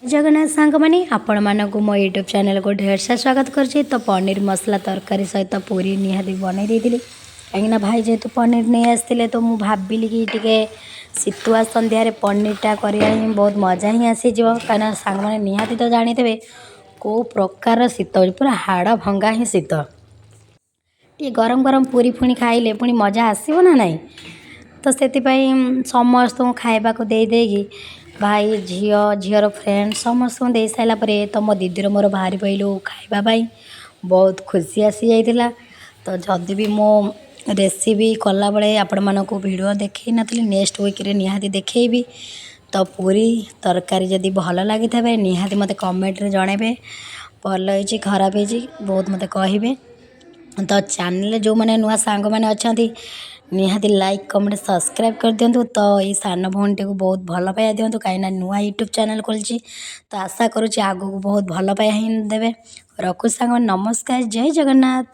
ଜଗନ୍ନାଥ ସାଙ୍ଗମାନେ, ଆପଣମାନଙ୍କୁ ମୋ ୟୁଟ୍ୟୁବ୍ ଚ୍ୟାନେଲ୍କୁ ଢେର ସାରା ସ୍ୱାଗତ କରୁଛି। ତ ପନିର ମସଲା ତରକାରୀ ସହିତ ପୁରୀ ନିହାତି ବନେଇ ଦେଇଥିଲି, କାହିଁକିନା ଭାଇ ଯେହେତୁ ପନିର ନେଇ ଆସିଥିଲେ, ତ ମୁଁ ଭାବିଲି କି ଟିକେ ଶୀତୁଆ ସନ୍ଧ୍ୟାରେ ପନିରଟା କରିବା ହିଁ ବହୁତ ମଜା ହିଁ ଆସିଯିବ। କାହିଁକିନା ସାଙ୍ଗମାନେ ନିହାତି ତ ଜାଣିଥିବେ କେଉଁ ପ୍ରକାର ଶୀତ, ପୁରା ହାଡ଼ ଭଙ୍ଗା ହିଁ ଶୀତ। ଟିକେ ଗରମ ଗରମ ପୁରୀ ପୁଣି ଖାଇଲେ ପୁଣି ମଜା ଆସିବ ନା ନାହିଁ? ତ ସେଥିପାଇଁ ସମସ୍ତଙ୍କୁ ଖାଇବାକୁ ଦେଇ ଦେଇକି, ଭାଇ, ଝିଅ, ଝିଅର ଫ୍ରେଣ୍ଡ ସମସ୍ତଙ୍କୁ ଦେଇ ସାରିଲା ପରେ ତ ମୋ ଦିଦିର ମୋର ବାହାରି ପଇଲୁ ଖାଇବା ପାଇଁ। ବହୁତ ଖୁସି ଆସିଯାଇଥିଲା। ତ ଯଦି ବି ମୋ ରେସିପି କଲାବେଳେ ଆପଣମାନଙ୍କୁ ଭିଡ଼ିଓ ଦେଖାଇ ନଥିଲି, ନେକ୍ସଟ ୱିକ୍ରେ ନିହାତି ଦେଖାଇବି। ତ ପୁରୀ ତରକାରୀ ଯଦି ଭଲ ଲାଗିଥିବେ, ନିହାତି ମୋତେ କମେଣ୍ଟରେ ଜଣାଇବେ, ଭଲ ହେଇଛି, ଖରାପ ହେଇଛି, ବହୁତ ମୋତେ କହିବେ। ତ ଚ୍ୟାନେଲ୍ରେ ଯେଉଁମାନେ ନୂଆ ସାଙ୍ଗମାନେ ଅଛନ୍ତି, ନିହାତି ଲାଇକ୍, କମେଣ୍ଟ, ସବସ୍କ୍ରାଇବ୍ କରିଦିଅନ୍ତୁ। ତ ଏଇ ସାନ ଭଉଣୀଟିକୁ ବହୁତ ଭଲ ପାଇବା ଦିଅନ୍ତୁ, କାହିଁକିନା ନୂଆ ୟୁଟ୍ୟୁବ୍ ଚ୍ୟାନେଲ୍ ଖୋଲିଛି। ତ ଆଶା କରୁଛି ଆଗକୁ ବହୁତ ଭଲ ପାଇବା ହିଁ ଦେବେ। ରଖୁଛି ସାଙ୍ଗମାନେ, ନମସ୍କାର, ଜୟ ଜଗନ୍ନାଥ।